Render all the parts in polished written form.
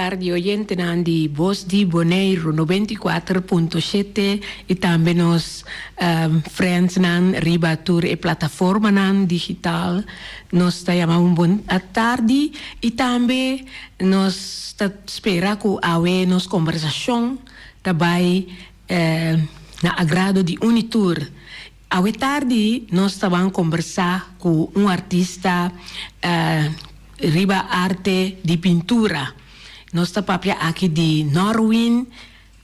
tardi oyentenan di Bos di Boneiru 94.7 i tambe nos friendsnan riba tur e plataformanan digital. Nos ta yama un bon tardi i tambe nos ta spera ku awe nos kombersashon ta bai na agrado di un i tur. Awe tardi nos ta ban kombersá ku un artista riba arte di pintura. Nos ta papia aki di Norwin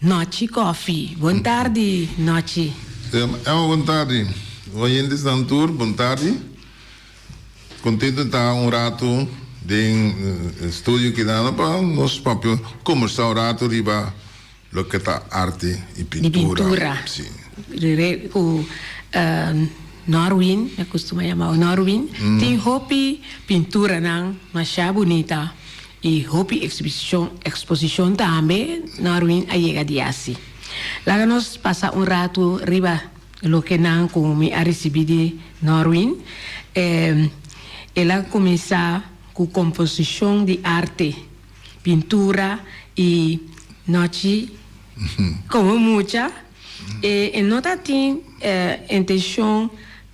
Nochi Coffie. Bon tardi Nochi. Emma bon tardi. Oyentesnan tur bon tardi. Contento ta un rato den studio kidano pa nos papia kombersá un rato riba Loke ta arte y pintura. Di pintura. Si. Rere ku Norwin, mi a kustuma yama Norwin, tin hopi pinturanan masha bunita y hopi exhibicion, exposicion tambe Norwin a yega di hasi. Laga nos pasa un ratu riba loke nan ku mi a ricibi di Norwin. El a cuminsa ku composicion di arte. Pintura y nochi como mucha e no ta tin intencion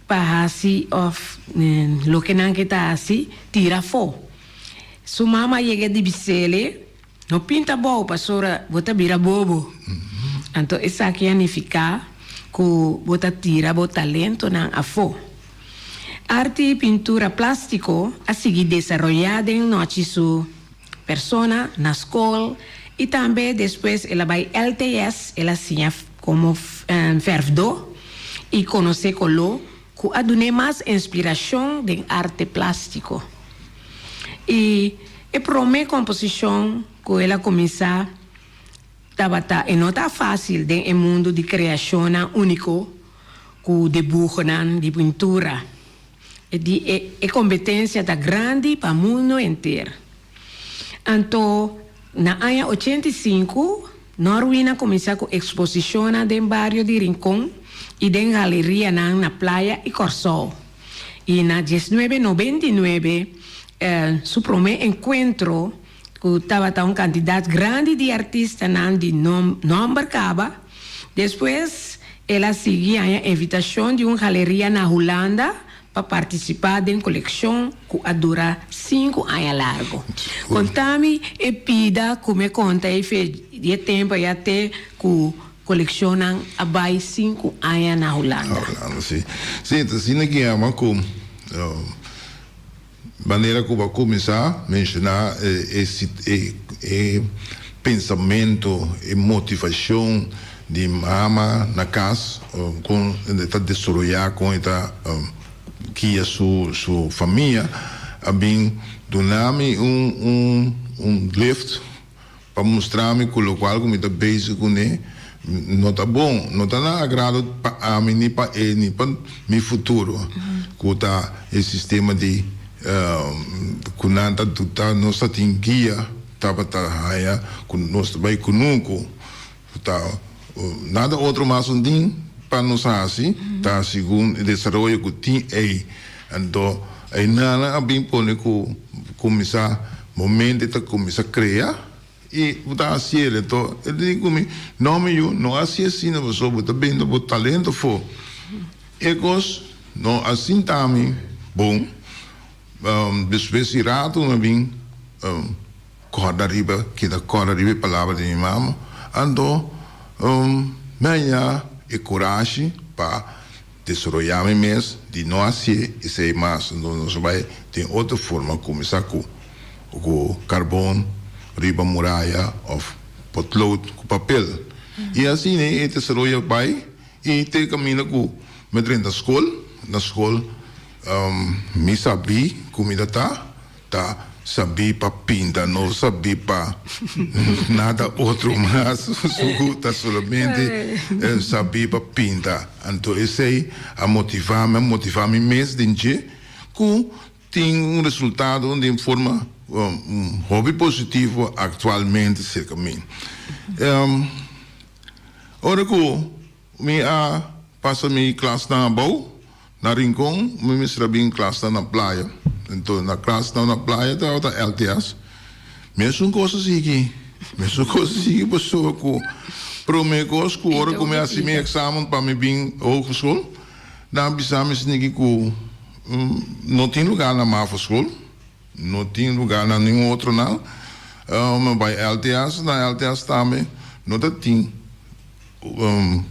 pa haci of loke nan ke ta haci tira afo. Su mama a yega di bisele no pinta bou pasobra bo ta bira bobo. Anto esaki a nifica cu bo ta tira bo talentonan afo. Arte y pintura plastico a sigui desaroya den nochi su persona na scol y tambe despues el a bay LTS el a siña como verfdo y conoce colo cu a dun'e mas inspiracion den arte plastico. Y e prome composicion cu el a cuminsa tabata e no ta facil den e mundo di creacionnan unico ku debuhonan di pintura. E di e e kompetensia ta grandi pa mundo henter. Anto na aña 85 Norwin a kuminsá ku eksposishonnan den bario di Rincon i den galerianan na Playa i Kòrsou. I na 1999 su promé enkuentro ku tabata un kantidat grandi di artistanan di nòmber kaba. Despues el a sigui haña invitashon di un galeria na Hulanda pa partisipá den kolekshon ku a dura sinku aña largu. Konta mi e pida ku mi a konta ei fe di e tempu ei a te ku kolekshonnan a bai sinku aña na Hulanda. Na Hulanda, si. Si, ta asina ki yama ku. Manera ku bo a kuminsá menshoná e pensamentu, e motivashon di mama na kas, kon e ta desaroyá, kon e ta guia su famia, a bin duna mi un lift. Pa mustra mi ku lokual ku mi ta bezig kuné no ta bon, no ta na agrado pa ami ni pa e ni pa mi futuro, ku ta e sistema di ku nan ta ta nos ta tin guia tabata haña ku nos ta bai kunuku ku ta nada otro mas un tin pa nos hasi ta segun e desaroyo ku tin ei. Anto einan a bin pone ku kuminsá momento e ta kuminsá krea i bo ta hasi el. Anto e ta di ku mi, No mi yu, no hasi asina pasobra bo ta benta bo talento afó. E kos no a sinta mi bon. Despues di rato mi a bin kòrda riba, keda kòrda riba e palabra di mi mama. Anto mi a haña e kurashi pa Desaroyá mi mes di no hasié esei mas, enton nos a bai den otro forma, kuminsá ku ku karbon riba muraya òf potlood ku papel. I asina e desaroyo a bai i te kaminda ku mi a drenta skol. Na skol mi sabí ku mi ta ta. Ta sabí pa pinta, no sabí pa nada otro mas. Su ta solamente sabí pa pinta. Anto esei a motivá mi, a motivá mi mes den dje ku tin un resultado den forma hopi positivo aktualmente serka mi. Ora ku Mi a pasa mi klasnan abou na Rincon, mi mester a bin klasnan na Playa. Enton na klasnan na Playa tabata LTS. Mesun kos a sigui, mesun kos a sigui pasobra ku prome kos ku ora ku mi hasi mi eksamen pa mi bin hogeschool, nan a bisa mi esaki ku no tin lugar na Mavo school, no tin lugar na ningun otro nan. Mi bai LTS, na LTS tambe no ta tin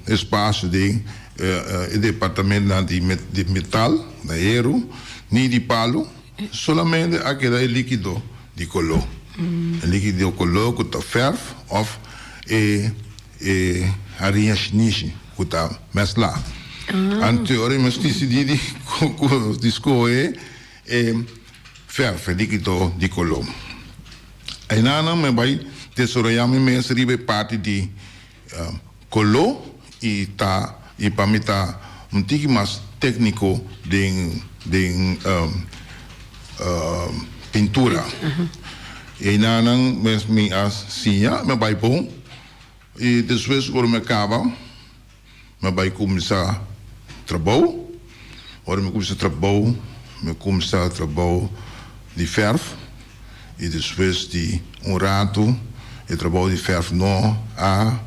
espasio den e departamentonan di metal, na heru, ni di palu. Solamente a keda e likido di koló. E likido koló ku ta fèrf òf e e hariña shinishi ku ta mèslá. Anto ora mi disidí di di skohe e fèrf, e likido di koló. Einanan mi bai desaroyá mi mes riba e parti di Koló i ta i pa mi ta un tiki mas tékniko den den pintura. Einanan mes mi a siña, mi a bai bon i despues ora mi a kaba mi a bai kuminsá trabou. Ora mi kuminsá trabou mi a kuminsá trabou di fèrf. I despues di un ratu e trabou di fèrf no a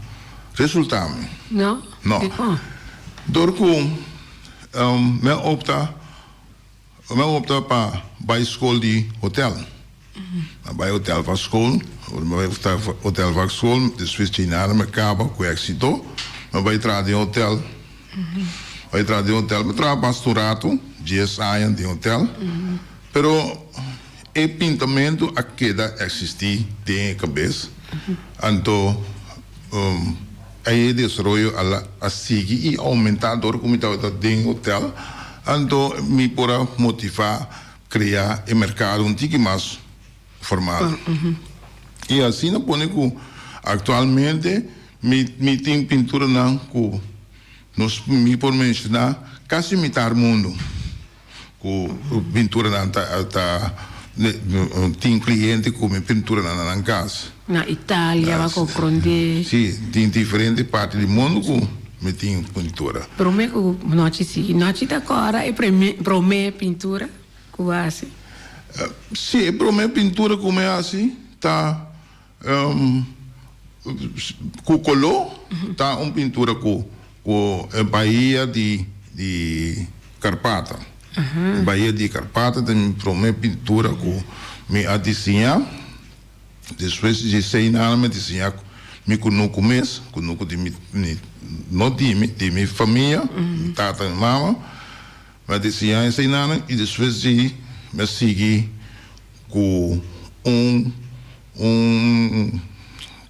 resultá mi. No? No. Dikon? Dor ku mi a opta, mi a opta pa bai skol di hotel. Mi a bai hotel pa skol, ora mi a bai hotel pa skol, despues dje nada mi a kaba ku éksito, mi a bai traha den hotel. Bai traha den hotel, mi a traha basta un ratu, dies aña den hotel. Pero e pintamentu a keda eksistí den e kabes, anto e desaroyo a sigui i oumentá dor ku mi tabata den hotel, anto mi por a motivá krea e merkado un tiki mas formal. I asina pone ku aktualmente mi tin pinturanan ku nos mi por menshoná kasi mitar mundu. Ku pinturanan ta ta tin kliente ku mi pinturanan na nan kas. Na Italia bo a komprondé. Si, tin diferente parti di mundu ku mi tin pintura. Promé ku nochi sigui, nochi ta kòrda e promé pintura ku bo a hasi? Si, e promé pintura ku mi a hasi ta Ku koló ta un pintura ku ku e bahia di di Karpata. E bahia di Karpata ta mi promé pintura ku mi a diseñá. Despues di esei nan mi a diseñá mi kunuku mes, kunuku di mi no di mi, di mi famia, mi tata i mi mama. Mi a diseñá esei nan i despues di mi a sigui ku un un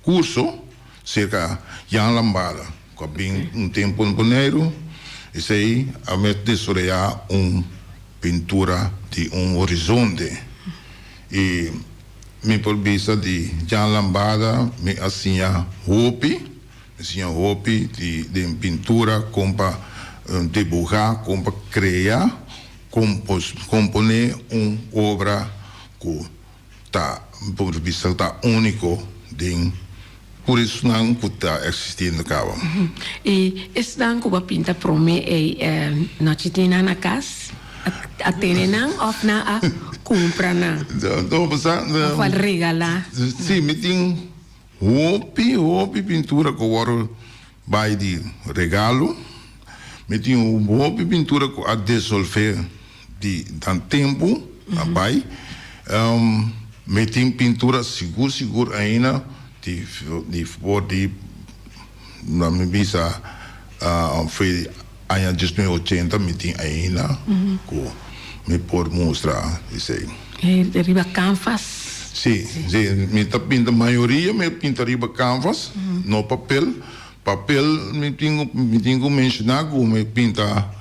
kurso serka Jan Lambada ku a bin un tempu na Boneiru. Esei a mi desaroyá un pintura di un horizonte i mi por bisa di Jan Lambada mi a siña hopi, mi siña hopi di den pintura kon pa dibuhá, kon pa krea, komponé un obra ku ta por bisa ta úniko den tur esnan ku ta eksistiendo kaba. I esnan ku bo a pinta promé ei nochi tin nan na kas? A tene nan òf nan a kumpra nan? Òf a regalá? Sí, mi tin hopi, hopi pintura ku wòrdu bai di regalo. Mi tin hopi pintura ku a desolvé di nan tempu a bai. Mi tin pintura sigur sigur ainda di di for di na mi bisa for di aña diesnuebe ochenta mi tin ainda ku mi por mustra esei. Riba canvas? Si, si mi ta pinta mayoria mi a pinta riba canvas no papel. Papel mi tin mi tin ku menshoná ku mi pinta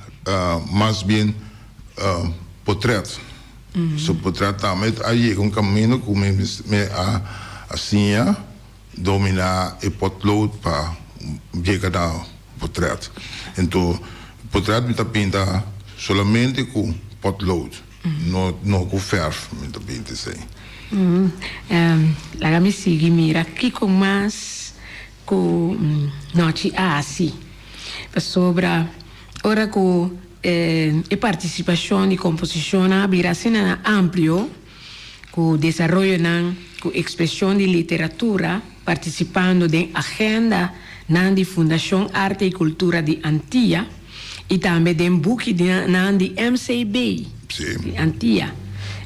mas bien potret. So potret tambe a yega un kaminda ku mi mi a siña dominá e potlood pa yega na potret. Ento potret mi ta pinta solamente ku potlood, no no ku fèrf mi ta pinta esei. Laga mi sigui mira kiko mas Ku nochi a hasi. Pasobra ora ku e partisipashon di komposishonnan a bira asina amplio, Ku desaroyonan ku ekspreshon di literatura partisipando den agenda nan di Fundashon Arte i Kultura di Antia i tambe den buki nan di MCB di Antia.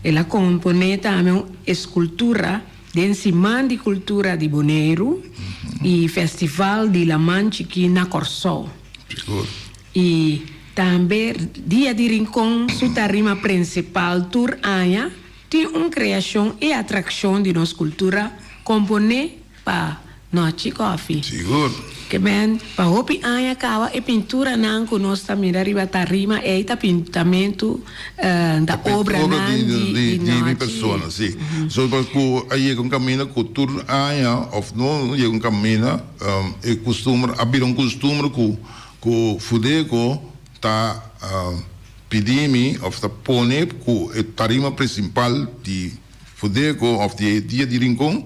El a komponé tambe un eskultura den Siman di Kultura di Boneiru i Festival di Laman Chikí na Kòrsou. I tambe Dia di Rincon su tarima prinsipal tur aña tin un kreashon i atrakshon di nos kultura komponé pa Nochi Kòfi. Sigur. Ke men pa hopi aña kaba e pinturanan ku nos ta mira riba tarima ei ta pintamentu ta obranan di Di mi Nochi. persona, si. So pa ku a yega un kaminda ku tur aña òf no yega un kaminda e kustumber a bira un kustumber ku Ku Fudeco ta pidi mi of ta pone ku e tarima principal di Fudeco of di e Dia di Rincon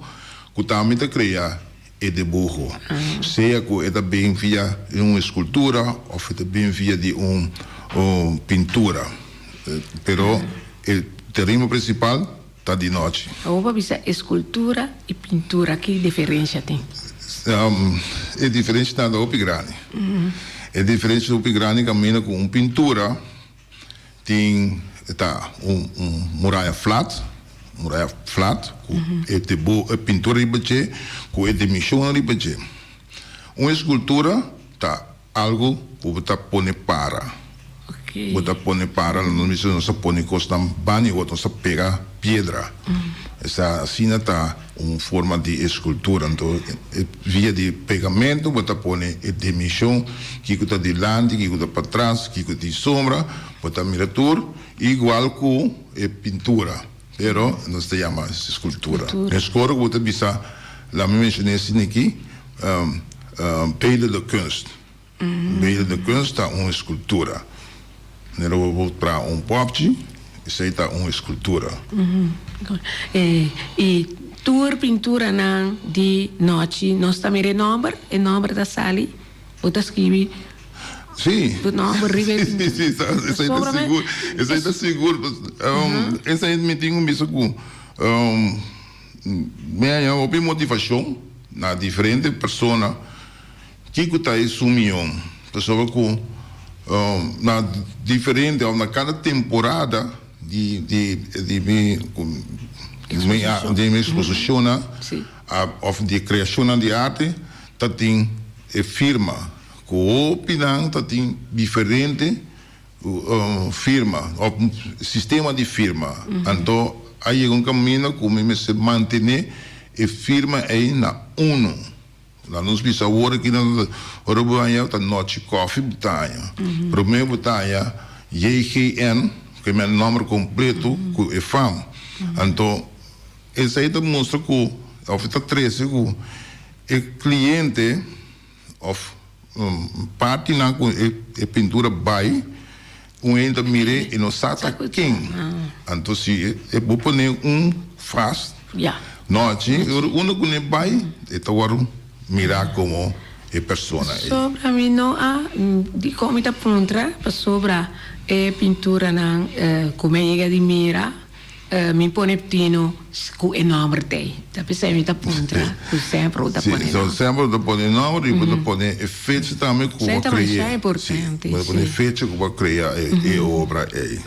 ku tambe ta crea e debuho. Sea ku e ta bin via di un escultura of e ta bin via di un pintura. Pero e tarima principal ta di nochi. Awor pa bisa escultura y pintura ki diferencia tin? E diferencia ta hopi grandi. E diferencia ta hopi grandi caminda cu un pintura tin ta un muraya flat, muraya flat cu e e pintura riba dje cu e dimensionnan riba dje. Un escultura ta Algu ku bo ta pone para. Bo ta pone para, nos bisa nos ta pone kosnan bani otro, nos ta pega piedra. Esa asina ta un forma di eskultura. Anto via di pegamento bo ta pone e dimenshon, kiko ta dilanti, kiko ta patras, kiko tin sombra, bo ta mira tur igual ku e pintura. Pero nos ta yama eskultura. Meskor ku bo ta bisa, laat mi menshoné esaki aki. Beeldende kunst. Beeldende kunst ta un eskultura. Manera bo por traha un pòpchi, esei ta un eskultura. I tur pinturanan di nochi nos ta mira e nòmber, e nòmber ta sali, bo ta skibi Sí. bo nòmber riba e Sí, sí, esei ta sigur. Esei ta sigur. Esei mi tin ku bisa ku. Mi haña hopi motivashon na diferente persona kiko ta e sumion pasobra ku na diferente òf na kada temporada di di mi di mi eksposishonnan òf di kreashonnan di arte ta tin e firma ku hopinan ta tin diferente Firma of sistema di firma. Anto a yega un caminda cu mi mester mantene e firma ey na uno. Laat nos bisa awor aki nan ora bo haña ta nochi koffie bo ta haña. Prome bo ta haña JGN cu e mi nomber completo cu e fam. Anto esey ta mustra cu of ta trece cu e cliente Of partinan ku e pintura bai, un hende ta mir'é i no sa ta ken. Anto si e bo pone un fas nochi, ora unda ku ne bai, e ta wòrdu mirá komo e persona ei. Pasobra mi no a dikon mi ta puntra pasobra e pinturanan ku mi a yega di mira. Mi pone pino ku e nòmber t'ei. Ta p'esei mi ta puntra ku semper bo ta pone nòmber. Si, semper bo ta pone nòmber i bo ta pone e fecha tambe ku bo a krea. Esei ta masha importante. Si, bo ta pone e fecha ku bo a krea e obra ei.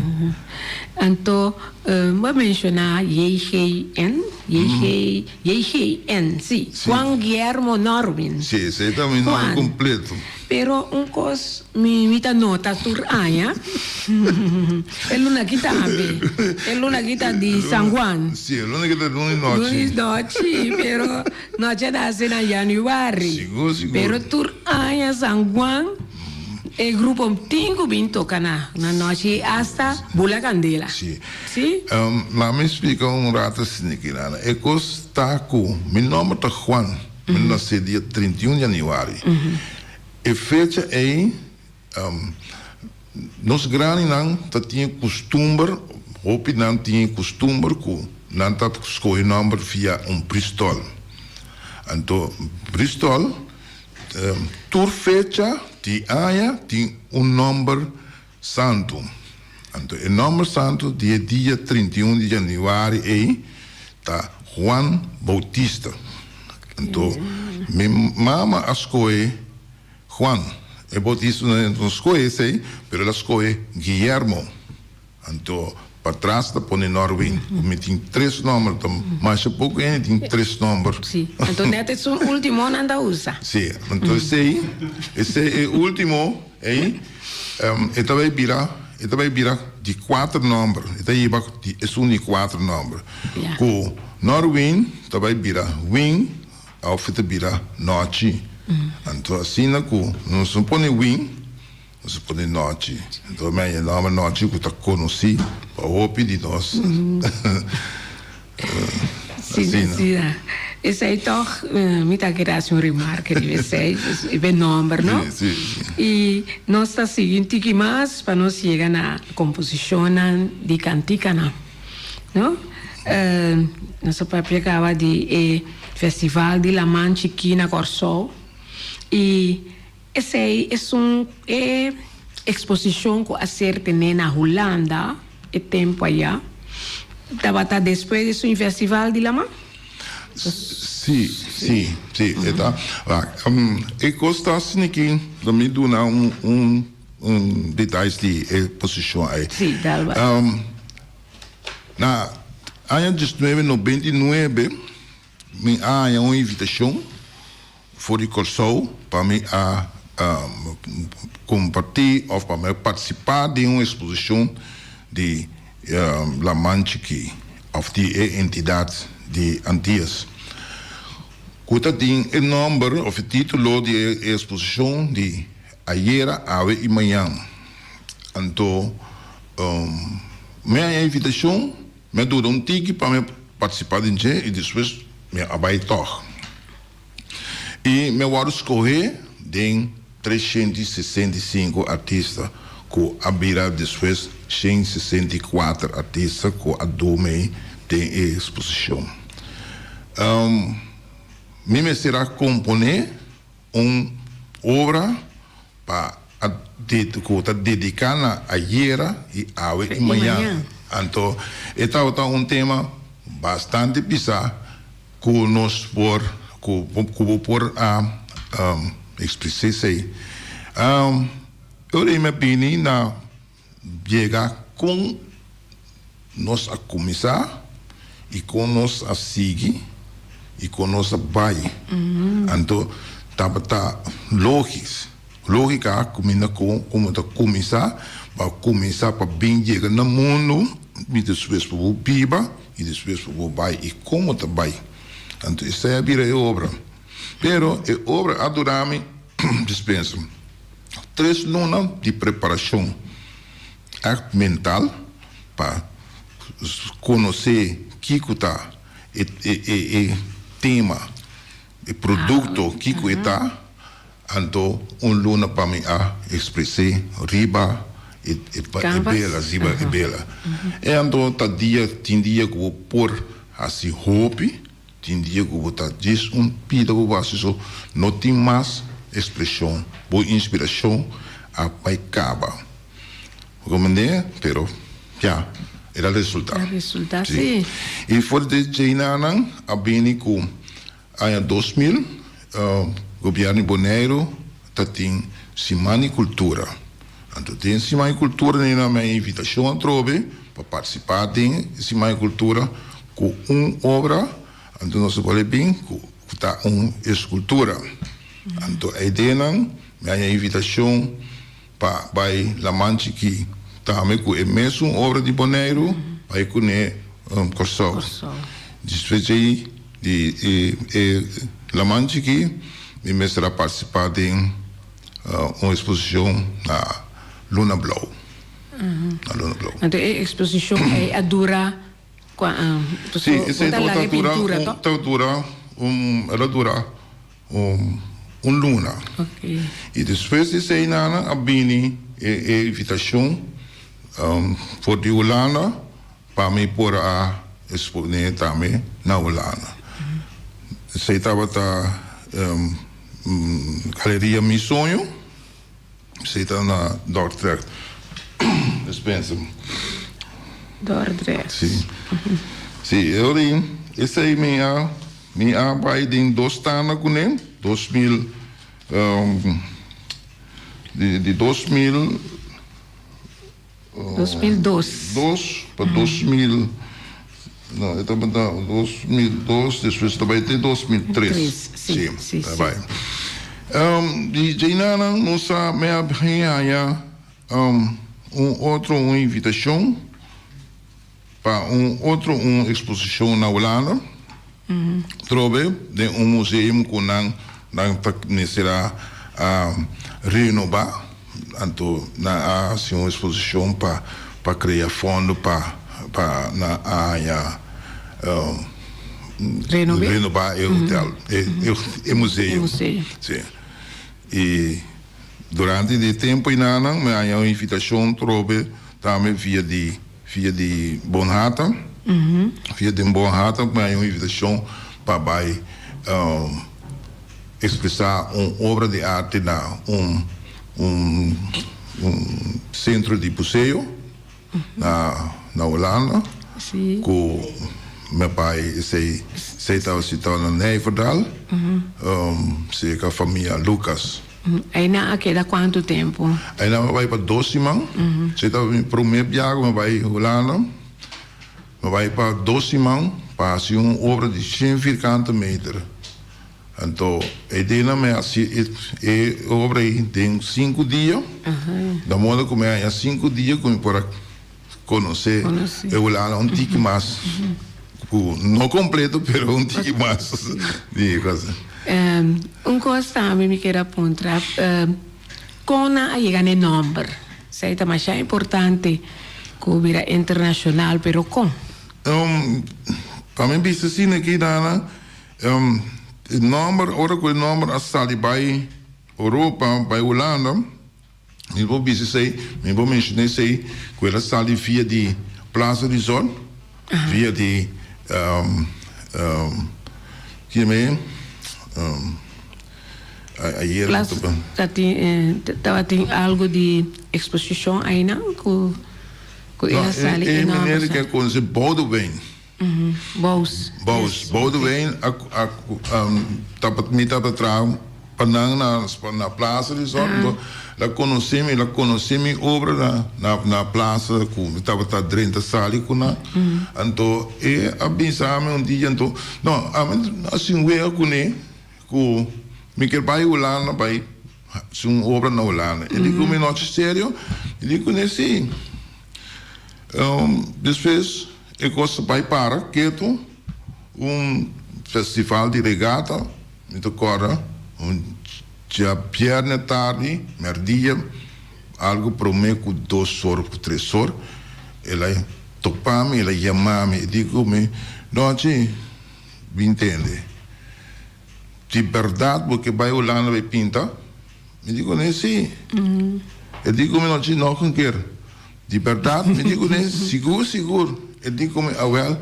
Anto bo a menshoná JGN, JG, JGN, si, Juan Guillermo Norwin. Si, esei ta mi nòmber kompleto. Pero un kos mi mi ta nota tur aña, e luna aki tambe, e luna aki ta di San Juan. Si, e luna aki ta luna di nochi. Luna di nochi, pero nochi a nase na januari. Sigur, sigur. Pero tur aña San Juan e grupo tin ku bin toka na na nochi i asta bula kandela. Si. Si? Laat mi splika un rato asina aki, Nana. E kos ta ku mi nomber ta Juan. Mi nase dia 31 januari. E fecha ei, nos grandinan ta tin e kustumber, hopinan tin e kustumber ku nan ta skohe nòmber via un bristòl. Anto bristòl, tur fecha di aña tin un nòmber santu. Anto e nòmber santu di e dia 31 di januari ei. Ta Juan Bautista. Anto mi mama a skohe Juan e Bautista no skohe esei, pero el a skohe Guillermo. Anto patras ta pone Norwin. Ku mi tin tres nomber, ta masha poko hende tin tres nomber. Si, anto net esun ultimo nan ta usa. Si, anto esei, esei e ultimo ei, e ta bai bira, e ta bai bira di kuater nomber, e ta hiba di esun di kuater nomber. Ku Norwin ta bai bira Win òf e ta bira Nochi. Anto asina ku nos no pone Win, nos a pone Nochi. Anto mi a haña e nòmber Nochi ku ta konosí pa hopi di nos. Asina. Sí, esei tòg mi ta kere hasi un remarke riba esei, riba e nòmber, no? Sí, sí, sí. I nos ta sigui un tiki mas pa nos yega na komposishonnan di kantikanan, no? Nos a papia kaba di e festival di Laman Chikí na Kòrsou i Esei esun e eksposishon ku a ser tené na Hulanda e tempu ayá. Tabata despues di sun festival di laman? Sí, sí, sí, e ta. Wak, e kos ta asina ki lo mi duna un un un detais di e posishon ei. Sí, dal bai. Na aña diesnuebe nobenta i nuebe mi a haña un invitashon For di Kòrsou pa mi a kompartí òf pa mi a partisipá den un eksposishon di Laman Chikí òf di e entidat di Antias ku ta tin e nòmber òf e título di e eksposishon di Ayera, Awe i Mañan. Anto mi a haña invitashon, mi a dura un tiki pa mi a partisipá den dje i despues mi a bai tòg. I mi a wòrdu skohé den 365 artista ku a bira despues 164 artista ku a duna den e eksposishon. Mi mester a komponé un obra pa a ku ta dediká na ayera i awe i mañan. Anto e tabata un tema bastante pisá. Ku nos por, ku ku bo por a ekspresá esei. Ora ei mi a bini na yega kon nos a kuminsá i kon nos a sigui i kon nos a bai. Anto tabata lógis, lógika kuminda kon komo ta kuminsá, bo a kuminsá pa bin yega na mundu i despues pa bo biba. I despues pa bo bai i komo ta bai. Anto esei a bira e obra. Pero e obra a dura mi, dispensa, tres luna di preparashon, ègt mental, pa konosé kiko ta e e tema, e produkto, kiko e ta. Anto un luna pa mi a expres'é riba e bela, riba e bela. E anto ta dia, tin dia ku bo por hasi hopi, tin dia ku bo ta djis un pida ku bo hasi so, no tin mas expresion, bo inspiracion a bai kaba. Bo comprende? Pero ya, el a resulta. El a resulta, si. I for di djeinan a bini ku. Aña 2000, Gobièrnu di Boneiru ta tin Siman di Kultura. Anto den Siman di Kultura nan a mei invitashon atrobe pa partisipá den e Siman di Kultura ku un obra, anto nos a bole bin ku ta un eskultura. Anto eidenan mi haña invitashon pa bai Laman Chikí tambe ku e mesun obra di Boneiru bai kuné Kòrsou. Despues djei di e Laman Chikí mi mester a partisipá den un eksposishon na Luna Blou. Na Luna Blou. Anto e eksposishon ei a dura kua? Sí, esei tabata dura un, ta dura un, el a dura. Un luna. I despues di esei nan a bini e invitashon for di Hulanda pa mi por a eksponé tambe na Hulanda. Esei tabata Galeria Mi Soño, esei ta na Dordrecht. Dispensa. Dordrecht. Si. Si, e ora ei. Esei mi a mi a bai den dos tanda kuné, 2000 di di 2000. 2002. Dos pa 2000, no e tabata 2002 despues ta bai te 2003. Sí, sí, ta bai. Di djeinanan nos a me a haña un otro un invitashon pa un otro un eksposishon na Hulanda. Trobe den un museum ku nan nan ta mester a a renobá, anto nan a hasi un eksposishon pa pa krea fondo pa pa nan a haña Renobé? renobá e hotel e e museum. E museo. Sí. I durante di e tempu einanan mi a haña un invitashon trobe tambe via di Via di Bonhata, via den Bonhata mi haña un invitashon pa bai ekspresá un obra di arte na un un un sentro di buseo na na Hulanda ku mi a bai esei esei tabata situá na Nijverdal serka famia Lucas. Einan a keda kuantu tempu? Einan mi bai pa dos siman. Esei tabata mi promé biaha ku mi bai Hulanda. Mi bai pa dos siman pa hasi un obra di shen firkante meter. Anto e dianan mi hasi e obra ei den sinku dia. Di modo ku mi haña sinku dia ku mi por a konosé e Hulanda un tiki mas. Ku no kompleto pero un tiki mas di e kos. Un kos tambe mi kier a puntra, kon nan a yega na e nòmber? Esei ta masha importante ku bira internashonal, pero kon? Pa mi bisa asina aki Dana, e nòmber ora ku e nòmber a sali bai Europa, bai Hulanda, Mi por bisa esei, mi por menciona esei cu el a sali via di Plaza di Sol, via di kieme ayer Plaza tabatin algo di exposicion ainan cu cu el a sali e meneer ke a conoce Boudewijn. Bous. Bous. Boudewijn a a tabata mi tabata traha pa nan na na Plaza Resort anto el a conoce mi el a conoce mi obra na na na plaza cu mi tabata drenta sali cu nan anto e a bisa mi un dia anto no ami a sin wega cune cu mi kier bay Hulanda bay haci un obra na Hulanda e di cu mi no serio mi di cune si. Despues e kos ta bai para ketu un festival di regata, mi ta kòrda un djabièrnè tardi, mèrdia, algu promé ku dos or ku tres or, el a topa mi, el a yama mi, e di ku mi, Nòchi, bin tende, di bèrdat bo ke bai Hulanda bai pinta? Mi di kuné, Sí. E di ku mi, Nòchi, nòg un ker. Di bèrdat? Mi di kuné, Sigur, sigur. E di ku mi, Awèl,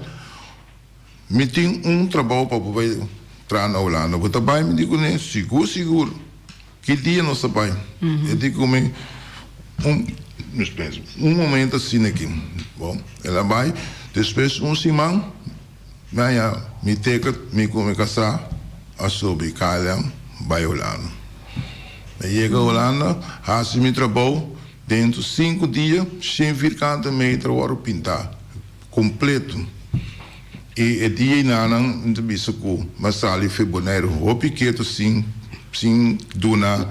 mi tin un trabou pa bo bai traha na Hulanda. Bo ta bai? Mi di kuné, Sigur, sigur. Ki dia nos ta bai? E di ku mi, Un, un momento asina aki. Bon, el a bai. Despues un siman. Mi haña mi teket, mi ku mi kasá a subi KLM bai Hulanda. Mi yega Hulanda, hasi mi trabou, dentro sinku dia shen firkante meter wòrdu pintá kompleto. I e dia einanan mi ta bisa ku mi a sali fe Boneiru hopi ketu sin sin duna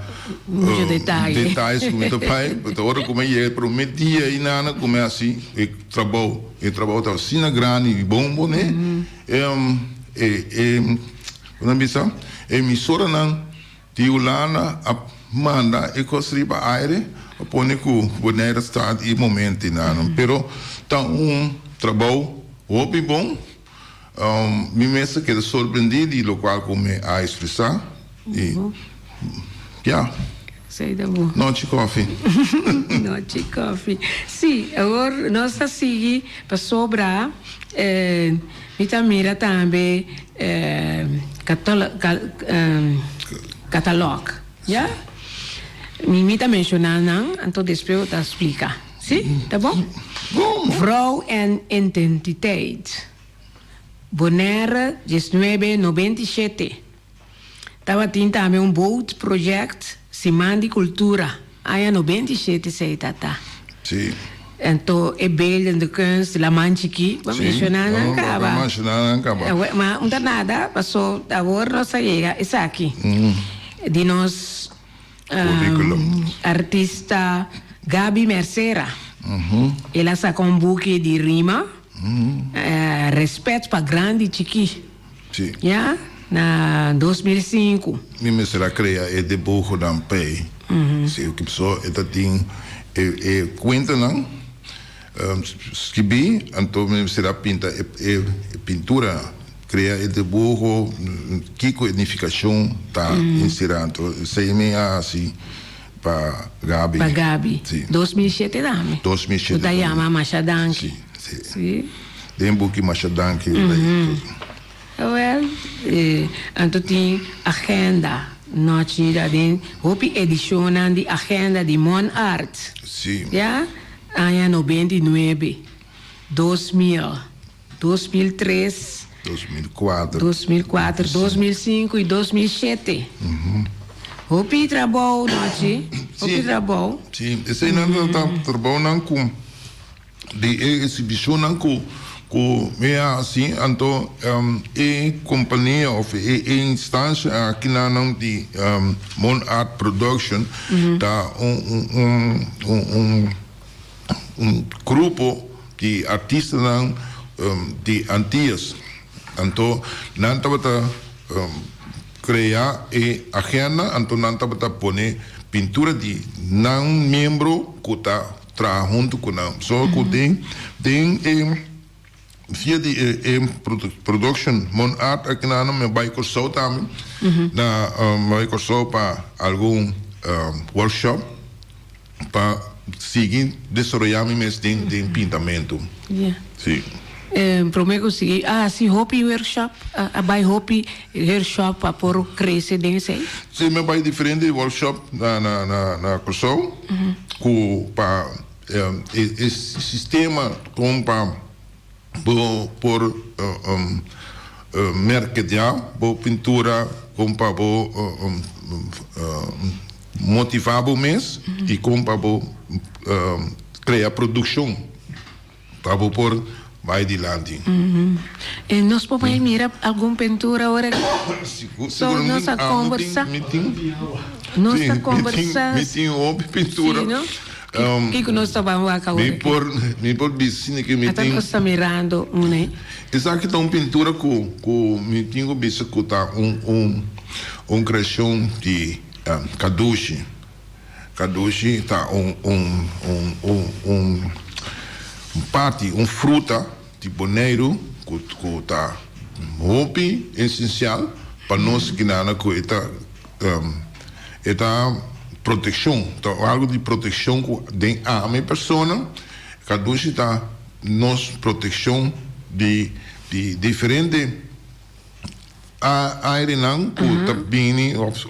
Mucho detaye. Detayes ku mi ta bai, pasobra ora ku mi a yega e promé dia einanan ku mi a hasi e trabou. E trabou ta asina grandi i bon pone, e e ku nan bisa, emisoranan di Hulanda a manda e kos riba aire a pone ku Bonaire sta e momento einan. Pero ta un trabou hopi bon. Mi mes a keda sorprendí di lokual ku mi a ekspresá i ya. Esei ta bo. Nochi kofi. Nochi kofi. Sí, awor nos ta sigui pasobra mi ta mira tambe katalog, ya? Mi ta menshoná nan, anto despues bo ta splika. Sí? Ta bon? Bon. Vrouw en identiteit. Bonaire 1997. Tabatin tambe un boat project, Siman di Kultura, aña 97 esei ta ta. Sí. Anto e beeldende kunst, Laman Chikí, bo a menshoná nan kaba. Bo a menshoná nan kaba. Ma un ta nada, paso awor nos a yega esaki di nos artista Gaby Mercera. El a saka un buki di rima, Respet pa grandi i chikí. Sí. Ya, na 2005. Mi mester a krea e dibuhonan p'ei. Sí, so e ta tin e e kuentanan skibí, anto mi mester a pinta e e pinturanan, krea e dibuho, kiko e nifikashon ta enserá. Anto esei mi a hasi pa Gaby. Pa Gaby. Sí. 2007 tambe. 2007 Ku ta yama Masha Danki. Sí, sí. Sí. Den buki Masha Danki. Awel, anto tin agenda nochi ta den hopi edishonnan di agenda di Mon Art. Sí. Ya, aña 99, 2000, 2003. 2004. 2004, 2005 i 2007. Hopi trabou nochi, hopi trabou. Sí, eseinan ta trabounan ku di e exhibicionnan cu cu mi a haci anto e compania of e instancia aki nan di Mon Art Production ta un un un un grupo di artistanan di Antillas anto nan tabata crea e agenda anto nan tabata pone pintura di nan miembro cu ta Traha huntu ku nan. So ku den den e via di e e production Mon Art aki nan mi a bai Kòrsou tambe na mi a bai Kòrsou pa algun workshop pa sigui desaroyá mi mes den den pintamentu. Si. Promé ku sigui a hasi hopi workshop a bai hopi workshop pa por krese den esei? Si mi a bai diferente workshop na na na Kòrsou. Ku pa e sistema kon pa bo por merkedeá bo pintura, kon pa bo motivá bo mes i kon pa bo krea produkshon. Pa bo por bai dilanti. E nos por bai mira algun pintura ora aki? So nos a combersa. Nos a combersa. Mi tin hopi pintura. Si no? Kiko nos ta ban wak awor aki? Mi por bisa sini ke mi tin. Ata nos ta mirando un ei. Esaki ta un pintura ku ku mi tin ku bisa ku ta un un un kreashon di Kadushi. Kadushi ta un un un un un parti, un fruta di Boneiru ku ku ta hopi esensial pa nos kinana ku e ta e ta protekshon, ta algu di protekshon ku den ami persona kadushi ta nos protekshon di di diferente. Airenan ku ta bini òf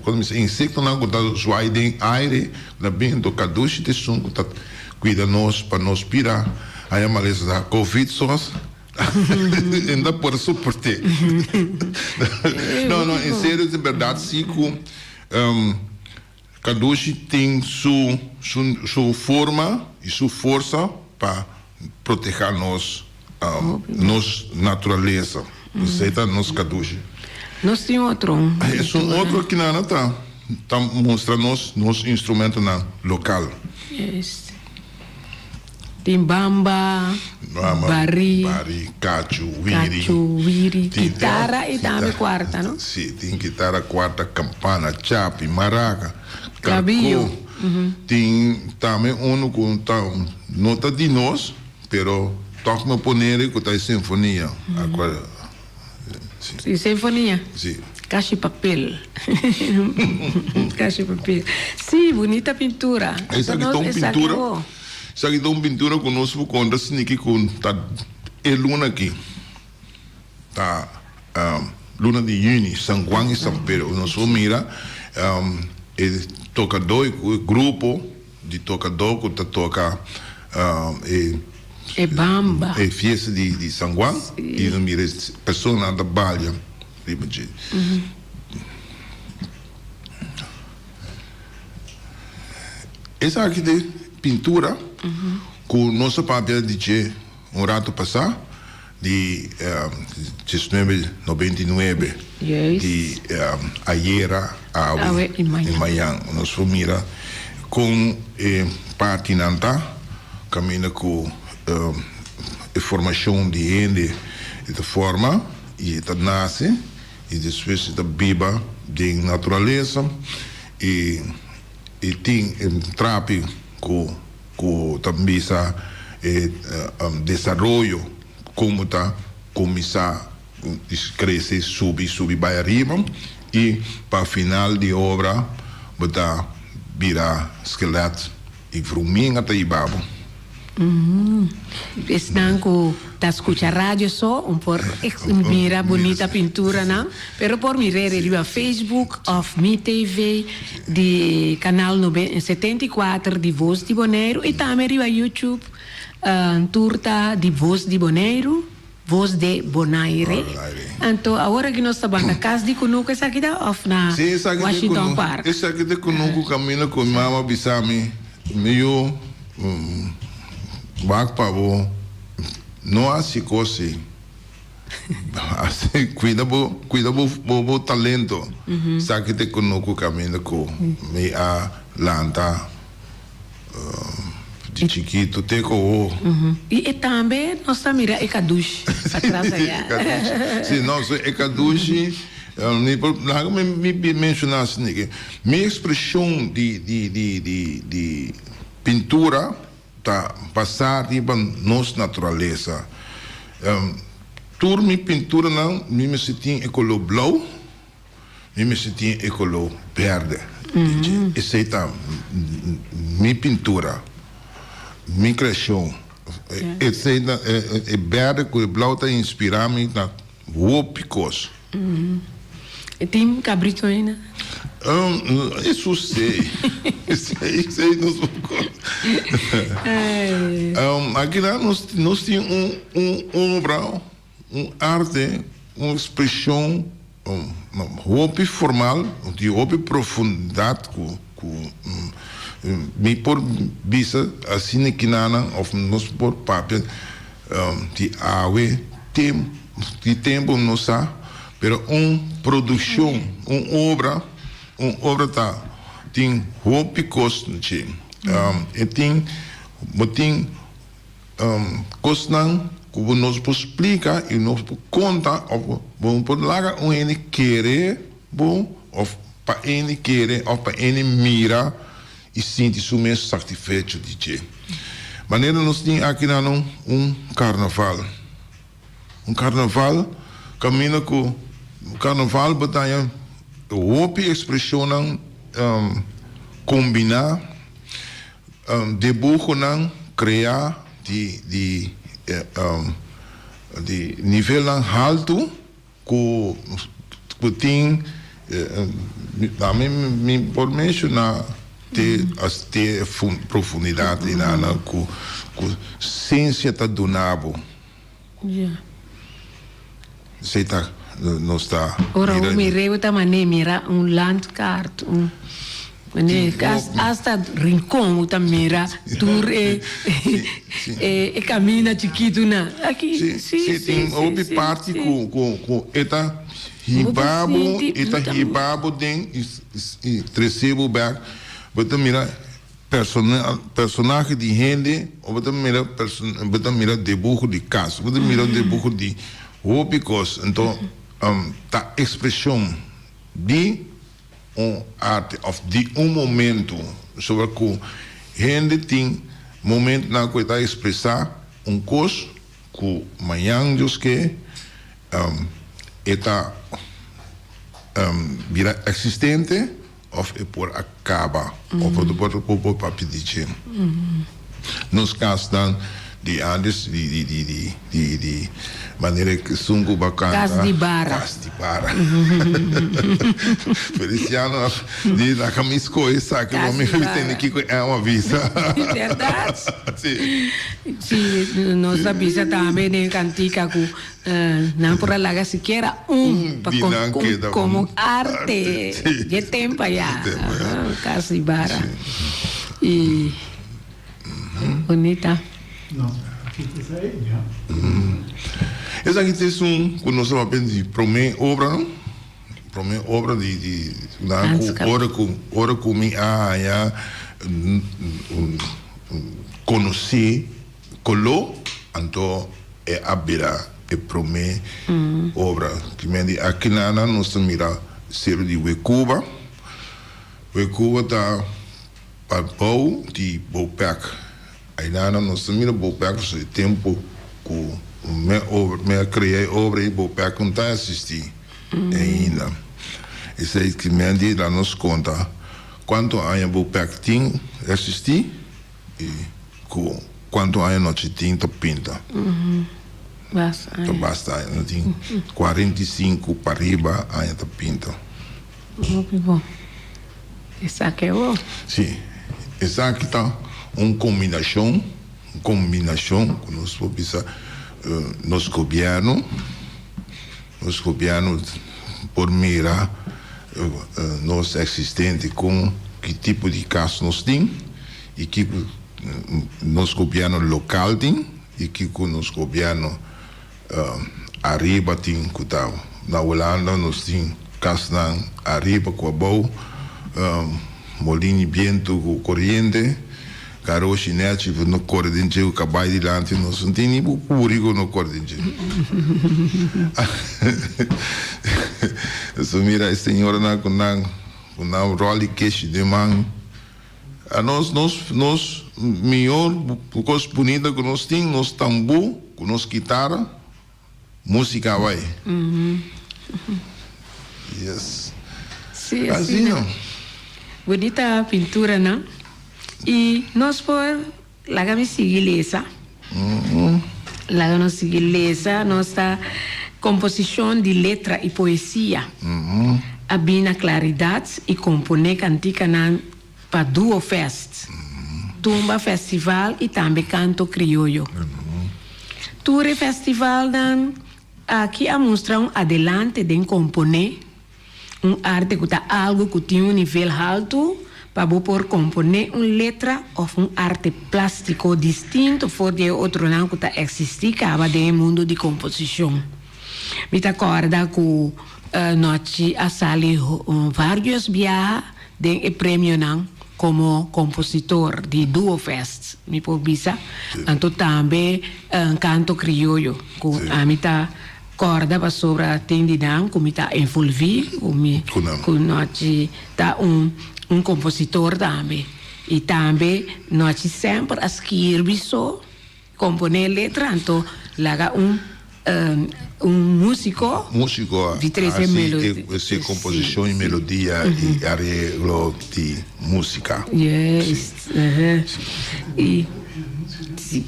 komo mi insektonan ku ta zwai den aire ku ta bini anto kadushi ta esun ku ta kuida nos pa nos bira haya malesa sa covid sos e no ta por soport'é no no en serio di bèrdat si ku kadushi tin su su forma i su forsa pa Proteha nos nos naturalesa. Esei ta nos kadushi. Nos tin otro un. Esun otro kinana ta ta mustra nos nos instrumentonan lokal. Yes. Tin bamba, bari. Bari, kachu, wiri. Kachu, wiri, kitara i tambe kuarta, no? Si, tin kitara, kuarta, kampana, chapi, maraka, karko. Tin tambe unu ku ta no ta di nos, pero tòg no ponere ku ta e sinfonia. Si, sinfonia. Si. Kashi papel. Kashi papel. Si, bunita pintura. Esaki ta un pintura, esaki ta un pintura ku nos por konta siniki ku ta e luna aki. Ta luna di yüni, San Juan i San Pedro. Nos por mira e tokadó, e grupo di tokadó ku ta toka e. E bamba. E fiesta di di San Juan i nos mira e personanan ta balia riba dje. Esaki ta e pintura ku nos a papia di dje un rato pasá di diesnuebe nobenta i nuebe di ayera awe i mañan. Nos por mira kon e partinan ta kaminda ku e formashon di hende e ta forma i e ta nase i despues e ta biba den naturalesa i e tin e trapi ku ku ta bisa e desaroyo komo ta kuminsá krese subi subi bai ariba i pa final di obra bo ta bira skelet i vruminga ta hiba bo. Esnan ku ta skucha radio so un por mira bunita pinturanan, pero por mir'é riba Facebook òf Mi TV di kanal 74 di Voz di Boneiru i tambe riba YouTube tur ta di Voz di Boneiru, Voz de Bonaire. Anto awor aki nos ta banda Kas di Kunuku esaki ta òf na Washington Park? Esaki ta kunuku kaminda ku mi mama bisa mi, mi yu. Wak pa bo no haci cos si. Haci cuida bo cuida bo bo talento. Sa ki te cunucu caminda cu mi a lanta di chikito te cu awo. Y e tambe nos ta mira e kadushi patras aya. Si no so e kadushi mi por laga mi menciona asina mi expresion di di di di di. Pintura ta basá riba nos naturalesa. Tur mi pinturanan mi mester tin e koló blou, mi mester tin e koló bèrdè. Esei ta mi pintura, mi kreashon. Esei ta e bèrdè ku e blou ta inspirá mi na Hopi kos. E tin kabrito ainda? Eso sei. Esei nos por kos. Aki nan nos tin un obra, un arte, un ekspreshon hopi formal, di hopi profundidat ku mi por bisa asina kinanan òf nos por papia di awe tem di tempo no sa pero un produccion un obra un obra ta tin hopi cos na dje e tin bo tin cosnan cu bo nos por splica y nos por conta of bo por laga un hende kere bo of pa hende kere of pa hende mira i sinti su mes satisfecho di dje. Manera nos tin aki na no un karnaval. Un karnaval kaminda ku karnaval bo ta haña hopi ekspreshonnan kombiná, debuhonan kreá di di di nivelnan haltu. Ku ku tin ami mi por menshoná te te profundidat einana ku ku siensia ta duna bo. Esei ta nos ta Ora bo mir'é bo ta man'é mira un landkaart un man'é hasta Rincon bo ta mira tur e e camina chikitunan aki si si tin hopi parti ku ku ku e ta hiba bo e ta hiba bo den i trese bo bek bo ta mira personahe di hende o bo ta mira bo ta mira debuho di kas bo ta mira debuho di hopi kos anto ta ekspreshon di un arte of di un momento sobra cu hende tin momentonan cu e ta expresa un cos cu mañan Dios ke e ta bira existente of e por a caba of e por por papia di dje. Nos casnan. Di antes di di di di di di manera esun ku bo kanta. Kas di bara. Kas di bara. Feliciano di laga mi skohe esaki pa mi tende kiko Elma a bisa. Bèrdat? Si. Si, nos a bisa tambe den e kantika ku nan por a laga sikiera un pa komo arte dje tempu aya. Kas di bara. I. Bunita. Esaki ta esun ku nos a papia di prome obra no, prome obra di di nan ku ora ku ora ku mi a haña konosé koló anto e a bira e prome obra. Kimen di akinan nos ta mira seru di Wekuba. Wekuba ta. Pa bou di Bopec. Ainana nos ta mira Bopec pasobra e tempu ku mi obra mi a krea e obra ei Bopec no ta existi ainda. Esei ki mi a di la nos konta kuantu aña Bopec tin existi i ku kuantu aña Nochi Tin ta pinta. Ta basta aña. No tin 45 pariba aña ta pinta. Hopi bon. Esaki e bo. Sí, esaki ta un kombinashon, un kombinashon ku nos por bisa nos gobièrnu, nos gobièrnu por mira nos eksistente kon ki tipo di kas nos tin i kiko nos gobièrnu lokal tin i kiko nos gobièrnu Ariba tin ku ta na Hulanda nos tin kasnan ariba ku abou, molin di bientu ku koriente, garoshi nèchi ku no kore den dje ku kabai dilanti nos no tin ni buri ku no kore den dje. Nos mira e señoranan ku nan ku nan ròl di keshi den man. A nos nos nos mihor kos bunita ku nos tin, nos tambú ku nos kitara, músika bai. Yes. Sí, asina. Bunita pinturanan. I nos por laga mi sigui lesa. Laga nos sigui lesa. Nos ta komposishon di letra i poesia a bin na klaridat i komponé kantikanan pa Duo Fest, Tumba Festival i tambe Kanto Krioyo. Tur e festivalnan aki a mustra un adelante den komponé. Un arte ku ta algu ku tin un nivel haltu pa bo por komponé un letra òf un arte plástiko distinto for di e otronan ku ta eksistí kaba den e mundu di komposishon. Mi ta kòrda ku Nochi a sali vários biaha den e premionan komo kompositor di Duo Fest, mi por bisa, anto tambe Kanto Krioyo ku ami ta Corda pasobra tin di nan cu mi ta envolvi cu mi cu Nochi ta un un compositor tambe y tambe Nochi semper a skirbi so compone letra anto laga un un musico Musico di trece haci melodi e composicion y melodia y areglo di musica. Juist y si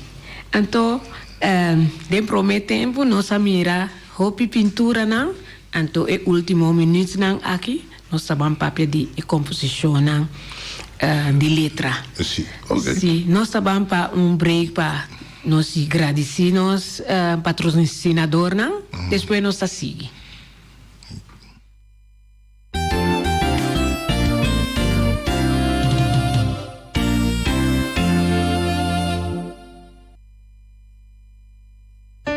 anto Den promé tempu nos a mira hopi pinturanan, anto e último minütnan aki nos ta ban papia di e komposishonnan di letra. Sí, oké. Sí, nos ta ban pa un break pa nos gradisí nos patrosinadornan, despues nos ta sigui.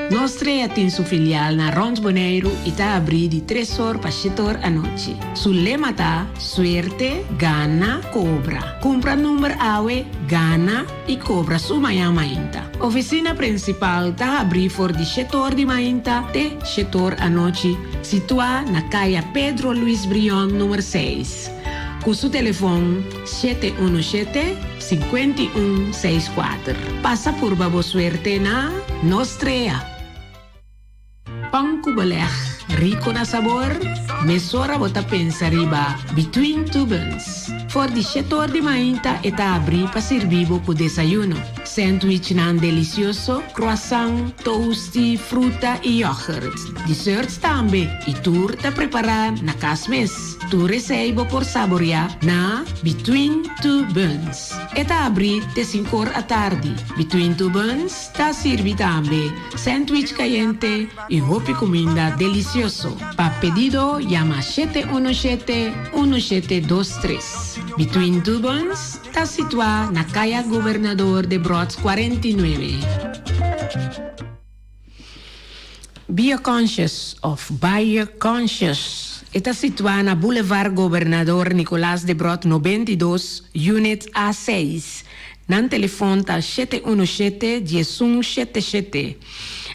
Nos Strea tin su filial na rond Boneiru i ta abrí di tres or pa shete or anochi. Su lema ta, Suerte, gana, kobra. Kumpra number awe, gana i kobra su mañan mainta. Ofisina prinsipal ta habrí for di shete or di mainta te shete or anochi, situá na Kaya Pedro Luis Brion number seis, ku su telefon 717 51 64. Pasa purba bo suerte na Nos Strea! Pan ku beleg rico na sabor? Mesora bo ta pensa riba Between Two Buns. For di shetor di mainta e ta abri pa sirbi bo ku desayuno. Sandwichnan delicioso, croissant, toasty, fruta y yoghurt. Desserts tambe y tur ta prepara na cas mes. Tur esey bo por saborea na Between Two Buns. E ta abri te sinkor atardi. Between Two Buns ta sirbi tambe sandwich cayente y hopi cuminda delicioso. Pa pedido yama 717 1723. Between Two Buns ta situa na Caya Gobernador Debrot 49. Bioconscious of Bioconscious e ta situá na Boulevard Gobernador Nicolaas Debrot 92, Unit A seis. Nan telefon ta 717 1177.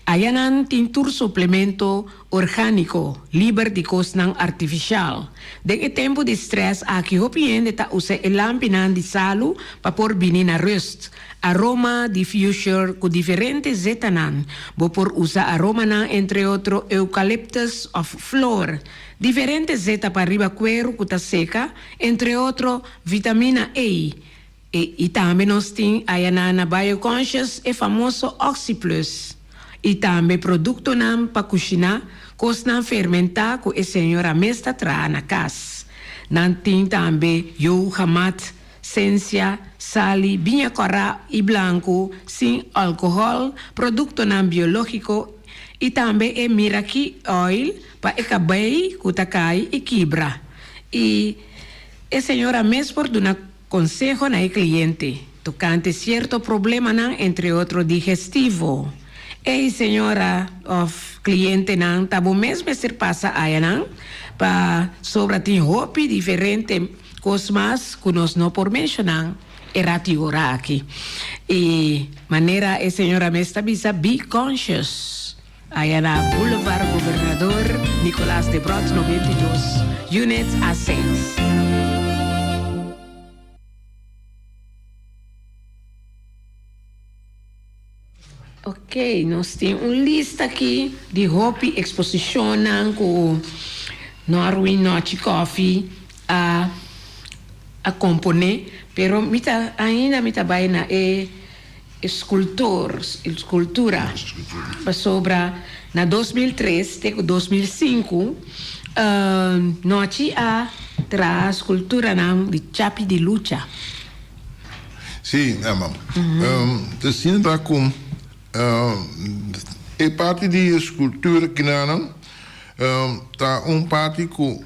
Aya nan tin tur suplemento orgániko, liber di kosnan artifishal. Den e tempu di strès aki hopi hende ta usa e lampinan di salu pa por bini na rust. Aroma diffuser ku diferente zetanan. Bo por usa aromanan entre otro eucalyptus òf flor. Diferente zeta pa riba kueru ku ta seka, entre otro vitamina E. I tambe nos tin ayanan na Bioconscious e famoso Oxyplus. I tambe produktonan pa kushiná, kosnan fermentá ku e señora mes ta traha na kas. Nan tin tambe yoga mat, sensia, sali, biña kòrá i blanku sin alkohòl, produktonan biológiko i tambe e Miraki Oil pa e kabei ku ta kai i kibra. I e señora mes por duna Konseho na e kliente tokante sierto problemanan entre otro digestivo. Ey señora of klientenan ta bo mes mester pasa ayanan pa sobra tin hopi diferente kos mas ku nos no por menshonan e rati ora aki. I manera e señora mes ta bisa be conscious. Aya na Boulevard Gobernador Nicolaas Debrot 92, Unit A seis. Ok, nos tin un lista aki di hopi exposicionnan cu Norwin Nochi Coffee a a compone, pero mi ta ainda mi ta bay na e Escultor, escultura, pasobra na 2003 te cu 2005 Nochi a traha esculturanan di Chapi di Lucha. Sí, Emma. Te asina ta cu e parti di escultura kinanan ta un parti cu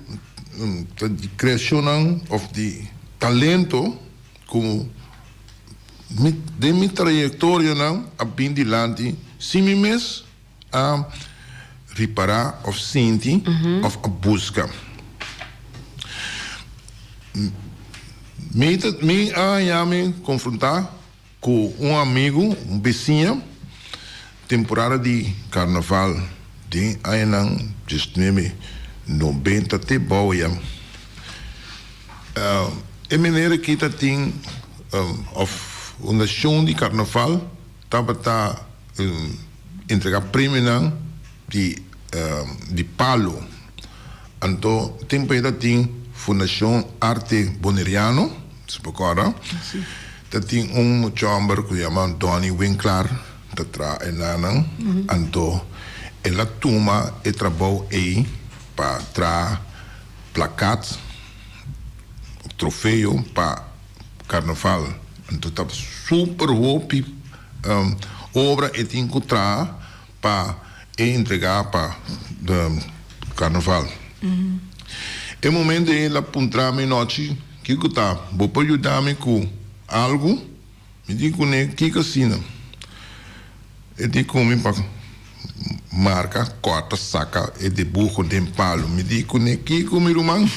ta di creacionnan of di talento Ku mi den mi trayektorianan a bin dilanti sin mi mes a ripará òf sinti òf a buska. Mi ta mi a haña mi konfrontá ku un amigu, un bisiña, temporada di karnaval den añanan diesnuebe nobenta te bou ya. E manera ki ta tin of fundashon di karnaval tabata entrega premionan di di palo. Anto tempo ei ta tin Fundashon Arte Boneriano, si bo kòrda, ta tin un muchòmber ku yama Donny Winklaar ta traha enanan. Anto el a tuma e trabou ei pa traha plakat, trofeo pa karnaval. Anto ta super hopi obra e tin ku traha pa e entrega pa karnaval. E momento ei el a puntra mi nochi, Kiko ta? Bo por yuda mi ku algu? Mi di kuné, Kiko asina? E di ku mi pa marka, kòrta, saka e dibuho den palu. Mi di kuné, Kiko mi ruman?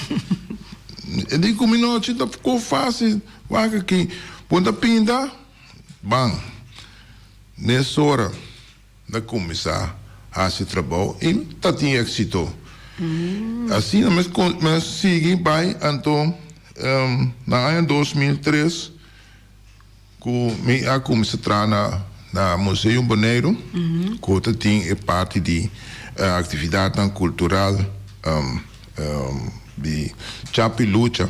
E di ku mi, No, chi ta ko fásil. Wak aki, bo ta pinta? Ban. Mesora na kuminsá hasi trabou i ta tin éksito. Asina mi a sigui bai anto na aña 2003. Ku mi a kuminsá traha na na Museo Boneiru ku ta tin e parti di aktividatnan kultural di Chapi Lucha.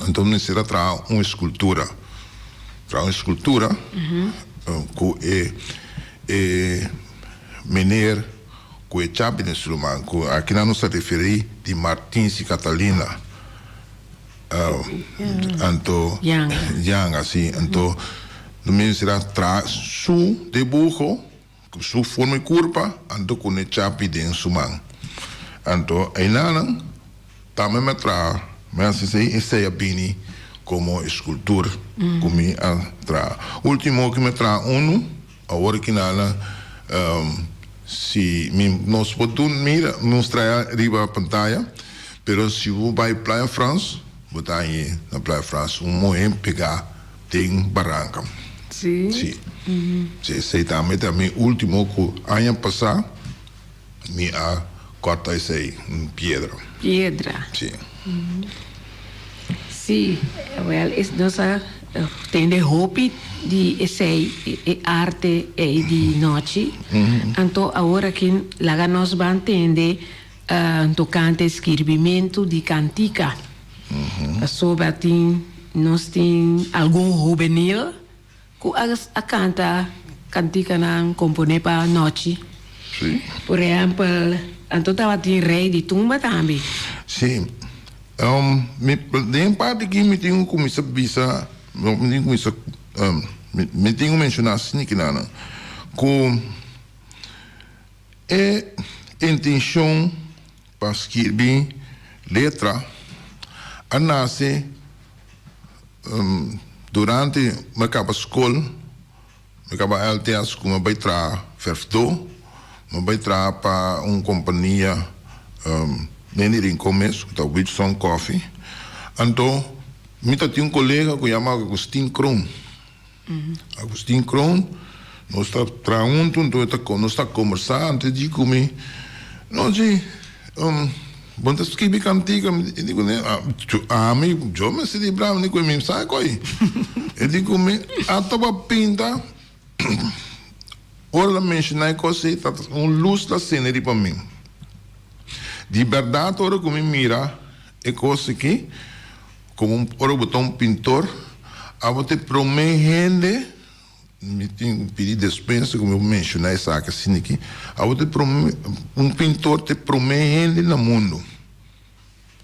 Anto mi mester a traha un eskultura. Traha un escultura cu e e meneer cu e chapi den su man, cu akinan nos ta referi di Martins y Catalina. Anto Yanga, si. Anto no mester a traha su dibuho cu su forma y curpa anto cu e chapi den su man. Anto einanan tambe mi a traha, mi a haci esey a bini como escultura cu mi a traha. Ultimo cu mi a traha unu, awor kinana si mi nos por dun mira mustra riba pantaya, pero si bo bay Playa Frans bo ta hañ'e na Playa Frans un muhe pega den baranca. Si. Si. Si esey tambe ta mi ultimo cu aña pasa mi a corta esey un piedra. Piedra. Si. Si, wel es nos a tende hopi di esey e arte ey di nochi. Anto awor aki laga nos ban tende tocante skirbimentu di cantica. Pasobra tin nos tin algun hubenil Ku a kanta kantikanan komponé pa nochi. Sí. Por ehèmpel, anto tabatin rei di tumba tambe. Sí. Mi, den parti aki mi tin ku kuminsá bisa, mi tin ku kuminsá, mi tin ku menshoná asina ku e intenshon pa skirbi letra a nase Durante mi a kaba skol, mi a kaba LTS ku mi a bai traha verfdó, mi a bai traha pa un kompania den di Rincon mes ku ta Wilson Coffee. Anto mi ta tin un kolega ku yama Agustin Kroon. Agustin Kroon, nos ta traha huntu, anto e ta nos ta kombersá antes di ku mi, no si, bo ta skibi kantika? E di ku mi, ami, yo mester di bra, mi di ku mi sa koi. E di ku mi, ata bo a pinta, ora el a menshoná e kos ei, ta un lus ta sende riba mi. Di bèrdat ora ku mi mira e kos aki, Como un ora bo ta un pintor, abo ta e prome hende, mi tin cu pidi despensa cu mi por menciona esaki asina aki, abo ta e prome, un pintor ta e prome hende na mundo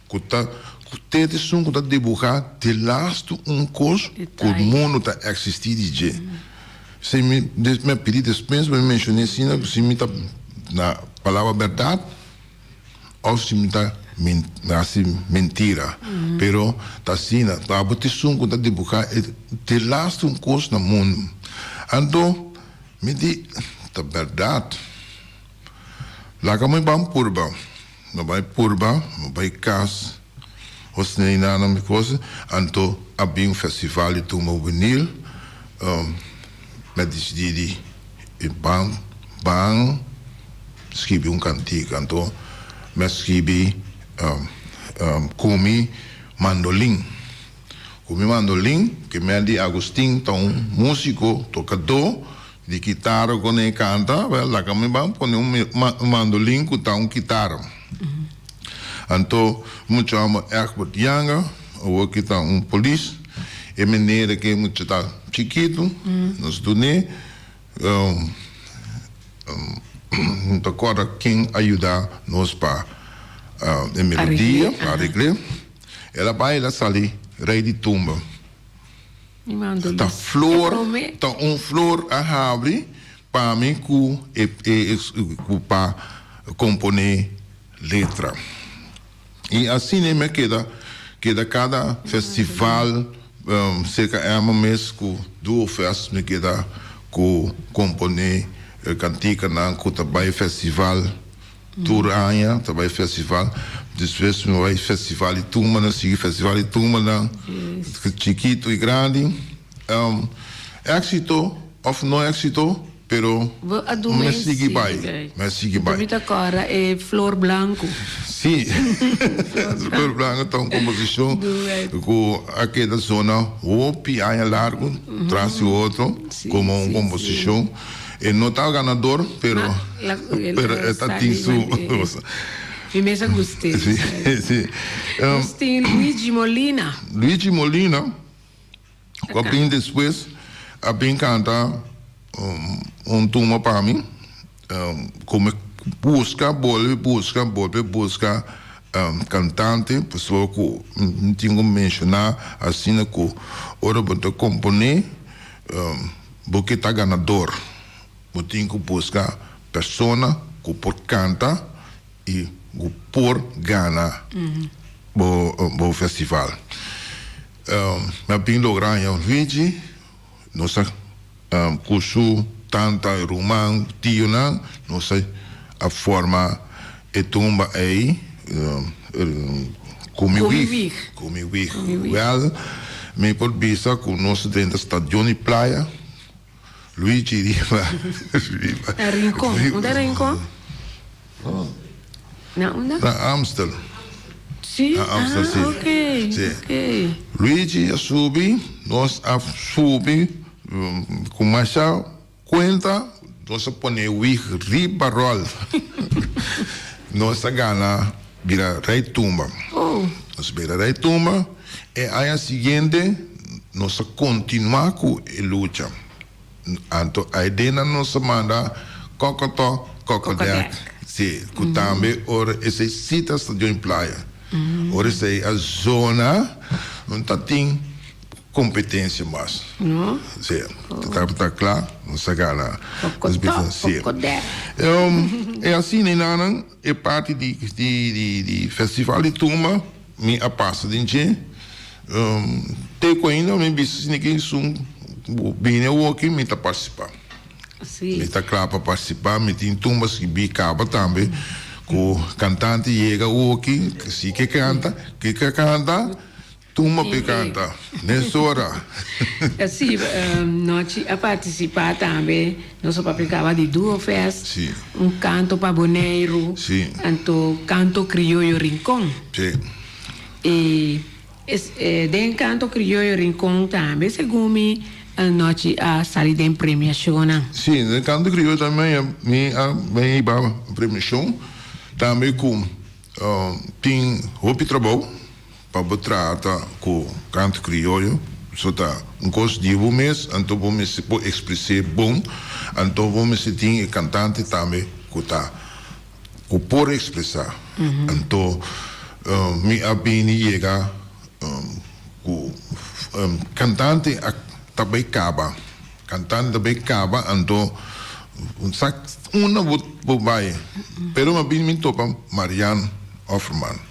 cu ta, cu te ta esun cu ta dibuha delastu un cos cu mundo ta existi di dje. Si mi, mi a pidi despensa pa mi menciona asina, si mi ta na palabra berdad. Of si mi ta hasi mentira. Pero ta asina, abo ta esun ku ta dibuhá e delaste un kos na mundu. Anto mi di, Ta bèrdat. Laga mi ban purba. Mi bai purba, mi bai kas, hosnei nana mi kos. Anto a bin un festival di tumba hubenil. Mi a disidí di ban ban. Skibi un kantika. Anto mi a skibi ku mi mandolin. Ku mi mandolin, ke Mendy Agustin ta un músiko, tokadó di kitara ku e kanta, wèl laga mi ban pone un mandolin ku ta un kitara. Anto mucha hòmber Egbert Janga, awor ki ta un polis, e manera ke mucha ta chikitu, nos dun'é. No ta corda ken a yuda nos pa e melodia, pa aregl'é. El a bai, el a sali rei di tumba. Ta flor, ta un flor a habri pa mi ku e ku pa komponé letra. I asina mi a keda keda kada festival serka Emma mes ku Duo Fest mi keda ku komponé kantikanan ku ta bai festival tur aña ta bai festival despues mi bai festival di tumbanan sigui festival di tumbanan chikitu i grandi éksito òf no éksito. Pero Bo a duna mi e sigui bai, mi a sigui bai. Mi ta kòrda e Flor Blanco. Sí, Flor Blanco ta un komposishon ku a keda sona hopi aña largu tras di otro komo un komposishon. E no ta ganador, pero pero e ta tin su cosa. Mi mes a gust'é. Sí, sí. Nos tin Luigi Molina. Luigi Molina. Ku a bin despues a bin kanta un tumba pa mi ku mi buska bolbe buska bolbe buska kantante pasobra ku mi tin ku menshoná asina ku ora bo ta komponé bo ke ta ganador bo tin ku buska persona ku por kanta i ku por gana bo bo festival. Mi a bin logra haña Luigi, nos a ku su tanta, ruman, tionan, nos a forma e tumba ei Ku mi wig. Ku mi wig. Wèl, mi por bisa ku nos a drenta stadion di Playa. Luigi riba riba. Na Rincon. Unda Rincon? Na unda? Na Amstel. Si? Na Amstel, si. Ah, ok. Si. Ok. Luigi a subi, nos a subi ku masha kuenta, nos a pone wig riba ròl. Nos a gana bira Rei Tumba. Oh. Nos bira Rei Tumba. E aña siguiente nos a kontinuá ku e lucha. Anto aidena nos a manda Kòkòtò Kòkòdèk. Sí, ku tambe ora esei sí ta Stadion Playa. Ora esei a zona no ta tin kompetensia mas. Sí, ta kla, nos a gana. Kòkòtò Kòkòdèk. E asina enanan e parti di Festival di Tumba. Mi a pasa den dje. Te ku ainda mi bisa si niki esun bini awoki mi ta partisipá. Mi ta kla pa partisipá, mi tin tumba skibí kaba tambe ku kantante yega awoki si ke kanta, ke ka kanta tumba p'e kanta mesora. Si, Nochi a partisipá tambe. Nos a papia caba di Duo Fest, Sí. un canto pa Boneiru, Sí. anto Canto Crioyo Rincon. Sí. Y es, eh, den Canto Crioyo Rincon tambe, segun mi, anochi a sali den premiacionnan. Sí, den Canto Crioyo tambe mi a mi a hiba premiacion, tambe cu tin hopi trabou. Pa bo trata ku kanto krioyo, so ta un kos di bo mes, anto bo mester por ekspres'é bon, anto bo mester tin e kantante tambe ku ta ku por ekspresá. Anto mi a bini yega ku kantante a ta bai kaba, kantante ta bai kaba anto sa unda bo bai, pero mi a bini mi topa Marianne Offerman.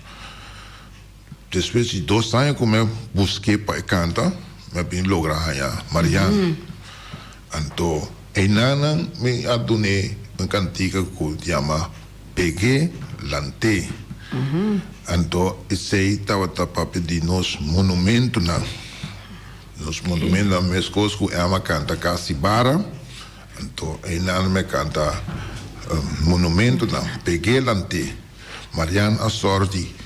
Despues di dos aña ku mi a busk'é pa e kanta, mi a bin logra haña Marianne. Anto einanan mi a dun'é un kantika ku yama Peg'é Lant'é. Anto esei tabata papia di nos monumentunan. Nos monumentunan meskos ku Emma kanta Kasi Bara, anto einan mi a kanta monumentunan, Peg'é Lant'é. Marianne a sòru di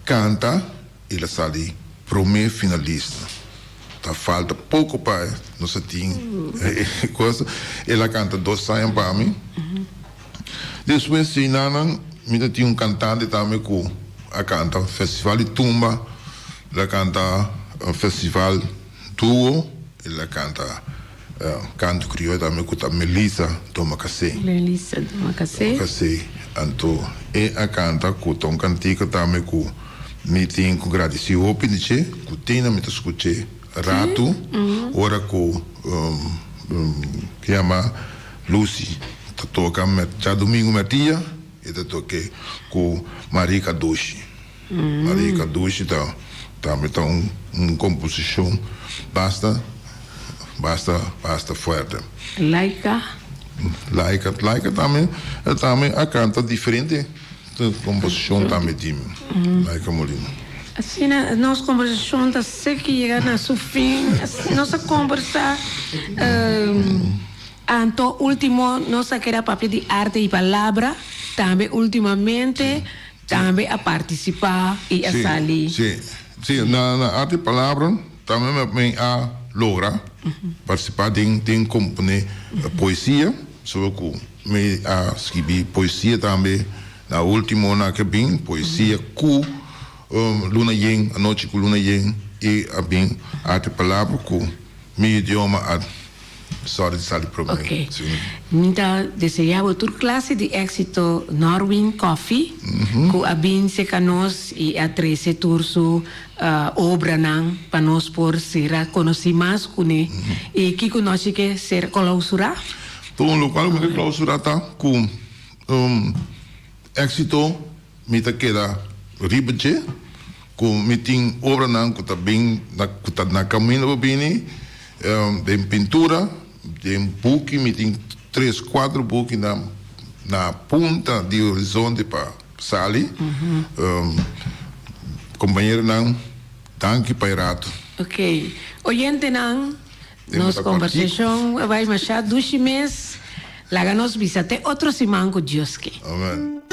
kanta i el a sali promé finalista. Ta falta poko pa nos a tin e kos. El a kanta dos aña pa mi. Despues di nan mi ta tin un kantante tambe ku a kanta festival di tumba, el a kanta festival duo, el a kanta Canto crioyo tambe cu ta Melissa Domacassé. Melissa Domacassé. Domacassé. Anto e a canta cu ta un cantica tambe cu mi tin cu gradici hopi di dje, cu tin mi ta scuche rato ora cu ke yama Lucy ta toca djadomingo merdia e ta toke cu Marie Cadushi. Maria Cadushi ta tambe ta un un composicion basta basta basta fuerte. Laika. Laika Laika tambe e tambe a canta diferente composicion tambe di Laika Molina. Asina nos combersacion ta seki yega na su fin. Nos a combersa anto ultimo nos a keda papia di arte y palabra tambe ultimamente. Tambe a partisipá i a sali. Sí, sí. Na na Arte y Palabra tambe mi a logra partisipá den den komponé poesia, solo ku mi a skibi poesia tambe na último na ke bin poesia ku. Luna yen, anochi ku luna yen i a bin arte palabra ku mi idioma a sòri di sali promé. Ok. Mi ta desea bo tur klase di éksito Norwin Coffie ku a bin seka nos i a trese tur su obranan pa nos por sera konosí mas kuné. I kiko nos a ke ser klousurá? Tur lokual mi ke klousurá ta ku éksito Mi ta keda riba dje ku mi tin obranan ku ta bin ku ta na kaminda pa bini den pintura, den buki mi tin tres kuater buki na na punta di horizonte pa sali. Kompañeronan danki pa e rato. Ok, oyentenan nos kombersashon a bai masha dushi mes. Laga nos bisa te otro siman ku Dios ke. Amen.